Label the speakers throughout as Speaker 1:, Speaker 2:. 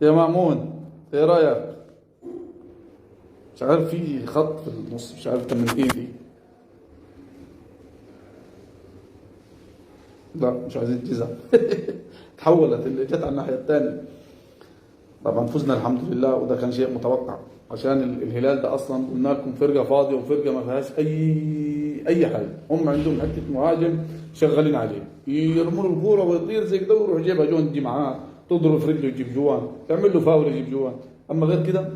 Speaker 1: يا مأمون ايه رأيك؟ مش عارف في خط في النص، مش عارف من ايه دي. لا مش عايزين جزع. تحولت اللي جت على الناحية الثانية. طبعا فزنا الحمد لله، وده كان شيء متوقع عشان الهلال ده اصلا قلنا لكم فرقه فاضية وفرقه ما فيهاش اي حاجة. هم عندهم حتة مهاجم شغالين عليه، يرموا له الكورة ويطير زي كده ويروح يجيبها جون، دي معاه تضرب في رجله يجيب جوان، تعمل له فاول يجيب جوان. اما غير كده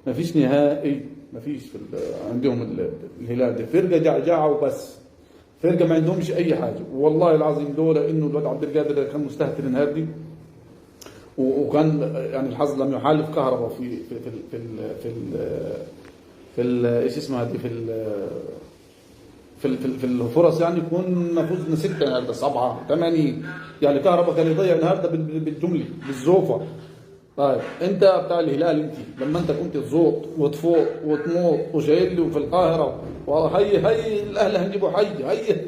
Speaker 1: مفيش نهائي، مفيش في عندهم الهلال ده فرقه جعجعه وبس، فرقه ما عندهمش اي حاجة. والله العظيم دول انه الواد عبد القادر كان مستهتر النهارده، وكان يعني الحظ لم يحالف كهرباء في في في في في في ايش اسمها دي في في في الفرص، يعني كنا فزنا 6 النهارده 7 8، يعني كهرباء كان يضيع النهارده بالجملة بالزوفه. طيب انت بتاع الهلال، انت لما انت كنت تزوط وتفوق وتموت وشايل لي وفي القاهرة وهي هي الاهلي هنجيبه حي هي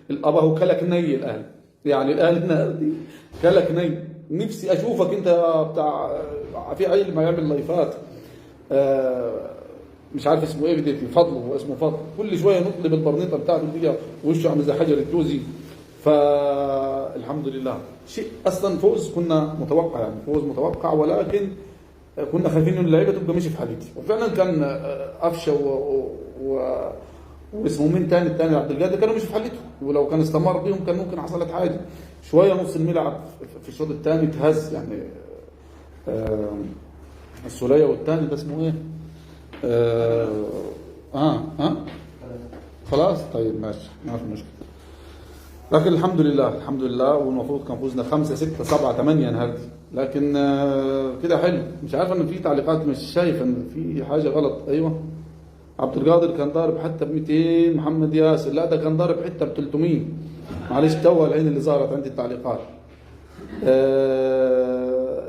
Speaker 1: الابا هو كلك ني الاهلي، يعني الاهلي النهارده كلك ني. نفسي اشوفك انت بتاع في عيل ما يعمل لايفات مش عارف اسمه ايه، بدي فضله هو اسمه فضل، كل شوية نطلب البرنيطه بتاعته دي وشه عامل زي حجر الجوزي. فالحمد لله شيء اصلا فوز كنا متوقع، يعني فوز متوقع، ولكن كنا خايفين ان اللعيبة تبقى ماشية في حالتي، وفعلا كان قفشه واسمه مين تاني الثاني عبد القادر كانوا مش في حالتهم، ولو كان استمر بيهم كان ممكن حصلت حاجة. شوية نص الملعب في الشوط الثاني اتهز، يعني السوليه والثاني ده اسمه ايه؟ خلاص طيب ماشي ما في مشكلة. لكن الحمد لله الحمد لله، والمفروض كان فوزنا 5 6 7 8 النهارده، لكن كده حلو. مش عارف ان في تعليقات، مش شايف ان في حاجة غلط. ايوه عبد القادر كان ضارب حتى ب 200، محمد ياسر لا ده كان ضارب حتى ب 300. معلش تو العين اللي ظهرت عندي التعليقات.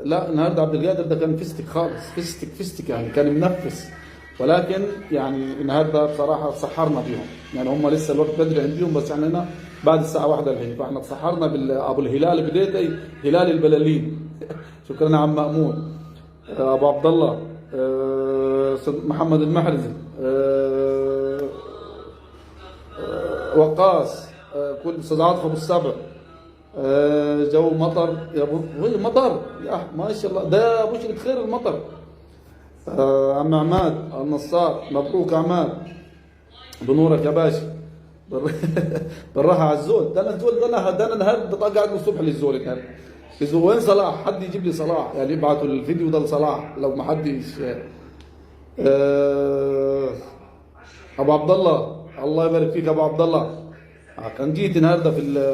Speaker 1: لا النهارده عبد القادر ده كان فستك خالص، فستك فستك يعني كان منفس، ولكن يعني النهارده بصراحة تسحرنا بيهم، يعني هم لسه الوقت بدري عندهم، بس احنا هنا بعد الساعة 1 الحين، فاحنا تسحرنا بالابو الهلال بديتي هلال البلالين. شكرا يا عم مأمون، ابو عبد الله، محمد المحرزي، وقاص، كل استاذ عاطف ابو السبع، جو مطر يا ابو مطر يا ما شاء الله ده بشرة خير المطر. عم عماد النصار مبروك عماد، بنورك يا باشا. بالراحة على الزول ده، انا الزول ده انا ده انا النهارده قاعد من الصبح للزول النهارده. وين صلاح؟ حد يجيب لي صلاح، يعني يبعتوا الفيديو ده لصلاح لو ما حدش. ابو عبد الله الله يبارك فيك ابو عبد الله، كان جيت النهارده في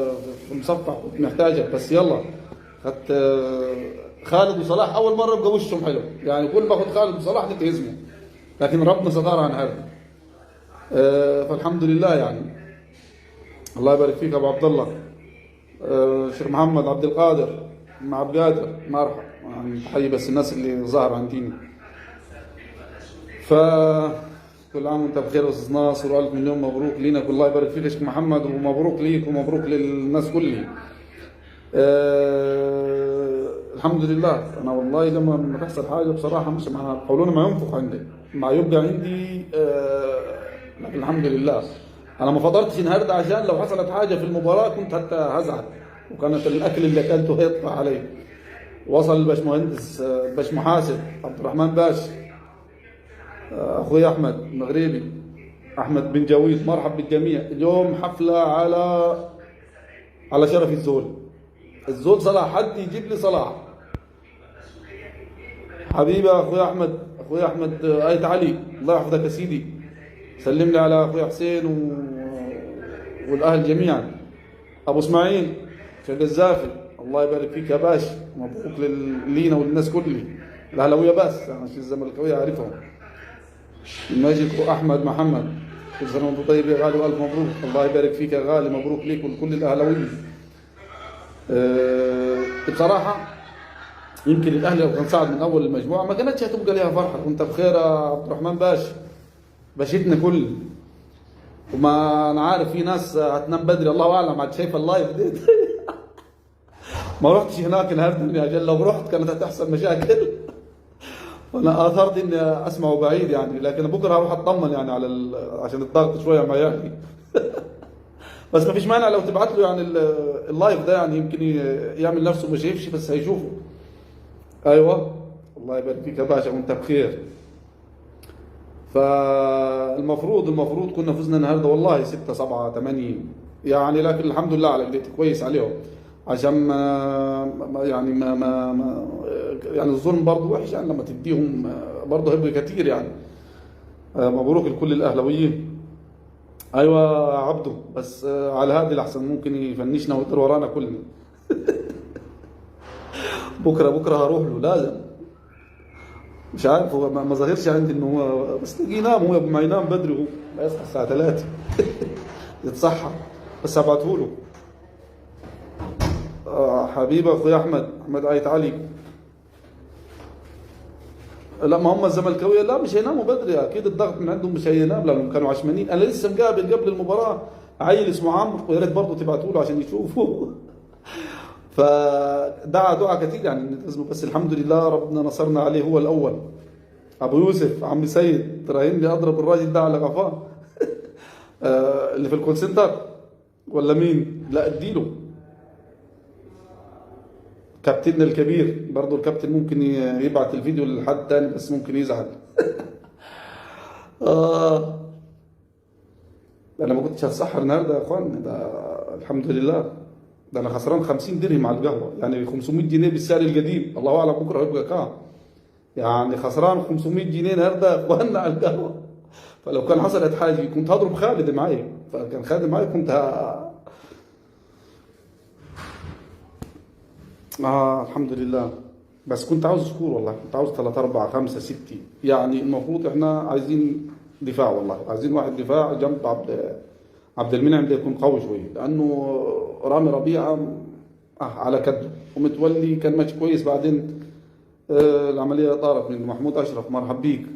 Speaker 1: المصفح كنت محتاجك، بس يلا خدت خالد وصلاح اول مرة يبقى وشهم حلو، يعني كل ما اخد خالد وصلاح نتهزموا، لكن ربنا سترها النهارده. فالحمد لله يعني. الله يبارك فيك ابو عبد الله. شيخ محمد عبد القادر مع عبد القادر مرحبا، يعني بحيي بس الناس اللي ظهر عنديني. ف كل عام وانت بخير يا استاذ ناصر، والف مليون مبروك لينا. الله يبارك فيك يا شيخ محمد، ومبروك ليك ومبروك للناس كلها. الحمد لله. انا والله لما تحصل حاجة بصراحة مش مع قولون ما ينفخ عندي، ما يبقى عندي. لكن الحمد لله انا ما فطرتش النهارده عشان لو حصلت حاجة في المباراة كنت حتى هزعل، وكانت الاكل اللي اكلته هيطلع علي. وصل الباشمهندس الباش محاسب عبد الرحمن باش، اخوي احمد المغربي، احمد بن جويد، مرحب بالجميع. اليوم حفلة على شرف الزول، الزول صلاح، حد يجيب لي صلاح حبيبي. اخوي احمد، اخوي احمد ايت علي، الله يحفظك يا سيدي، سلم لي على اخوي حسين والاهل جميعا. ابو اسماعيل شيخ الزافي، الله يبارك فيك يا باشا، مبروك لينا وللناس كلها الاهلاوية، بس انا مش الزملكاويه عارفهم. الماجيكو احمد محمد، كل سنة وانت طيب يا غالي والف مبروك. الله يبارك فيك يا غالي، مبروك ليك ولكل الاهلاوية. بصراحة يمكن الاهلي لو كان صعد من اول المجموعة ما كانتش هتبقى ليها فرحه. وانت بخير يا عبد الرحمن باشا، باشتنا كل، وما انا عارف في ناس هتنام بدري الله اعلم، عاد شايفه ال live دي. ما رحتش هناك النهارده عشان لو رحت كانت هتحصل مشاكل. وانا اثرت اني اسمعه بعيد يعني، لكن بكره هروح اطمن يعني على عشان الضغط شوية ما يعني. بس ما فيش مانع لو تبعت له يعني ال live ده، يعني يمكن يعمل نفسه ما شايفش بس هيشوفه. ايوه الله يبارك فيك يا باشا وانت بخير. فالمفروض كنا فزنا النهارده والله 6 7 8 يعني، لكن الحمد لله على قدرت كويس عليهم، عشان ما يعني ما ما ما يعني الظلم برضه وحش يعني، لما تديهم برضه هيبقى كتير يعني. مبروك لكل الاهلاويين. ايوه عبده، بس على هذه الاحسن ممكن يفنشنا ويطير ورانا كلنا. بكره هروح له لازم، مش عارف هو ما ظاهرش عندي انه هو، بس تلاقيه ينام، هو ما ينام بدري، هو ما يصحى الساعة 3 يتصحى، بس هبعته له. حبيبي اخويا احمد عيت علي. لا ما هم الزملكاويه لا مش هيناموا بدري، اكيد الضغط من عندهم مش هينام لانهم كانوا عشمانين. انا لسه مقابل قبل المباراة عيل اسمه عمرو، ويا ريت برضه تبعتوا له عشان يشوفوا. فدعا دعاء كثير يعني، بس الحمد لله ربنا نصرنا عليه هو الاول. ابو يوسف عم سيد تراهن لي اضرب الراجل ده على غفاه. اللي في ال call center ولا مين؟ لا اديله. كابتننا الكبير برضو، الكابتن ممكن يبعت الفيديو لحد تاني بس ممكن يزعل. انا ما كنتش هتسحر النهارده يا اخوان، ده الحمد لله، ده انا خسران 50 درهم على القهوة، يعني 500 جنيه بالسعر القديم، الله اعلم بكره هيبقى كام. يعني خسران 500 جنيه النهارده يا اخوان على القهوة. فلو كان حصلت حاجة كنت هضرب خالد معايا، فكان خالد معايا كنت الحمد لله. بس كنت عاوز score والله، كنت عاوز 3 4 5 6 يعني. المفروض احنا عايزين دفاع والله، عايزين واحد دفاع جنب عبد المنعم ده يكون قوي شوية، لانه رامي ربيعة على كده، ومتولي كان ماتش كويس، بعدين العملية طارت من محمود اشرف. مرحب بيك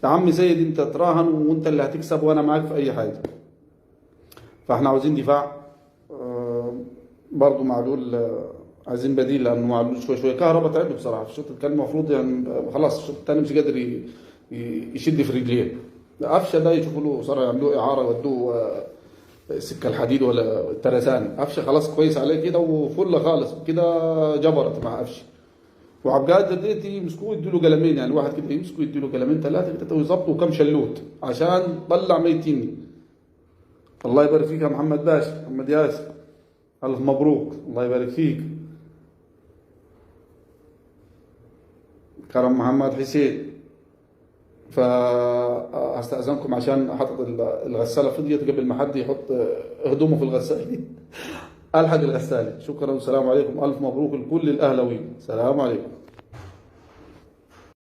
Speaker 1: يا عم سيد، انت تراهن وانت اللي هتكسب وانا معاك في اي حاجة. فاحنا عاوزين دفاع برضه معلول، عايزين بديل لانه معلول شوية شوية. كهربا تعب بصراحة في الشوط، كان المفروض يعني خلاص الشوط الثاني مش قادر يشد في رجليه. قفشه ده يشوفوا له صار يعملوه اعاره يودوه السكة الحديد ولا الترسانه. قفشه خلاص كويس عليه كده وفل خالص كده، جبرت مع قفشه. وعبد القادر ديتي يمسكوه يدوا له قلمين، يعني واحد كده يمسكه يدوا له قلمين ثلاثة كده ويظبطوا كم شلوت عشان طلع ميتيني. الله يبارك فيك يا محمد باشا، محمد ياسر، الف مبروك، الله يبارك فيك. كرم محمد حسين. فهستأذنكم عشان احط الغسالة فضيت قبل ما حد يحط هدومه في الغسالة. الحق الغسالة. شكرا والسلام عليكم، الف مبروك لكل الاهلاويين، سلام عليكم.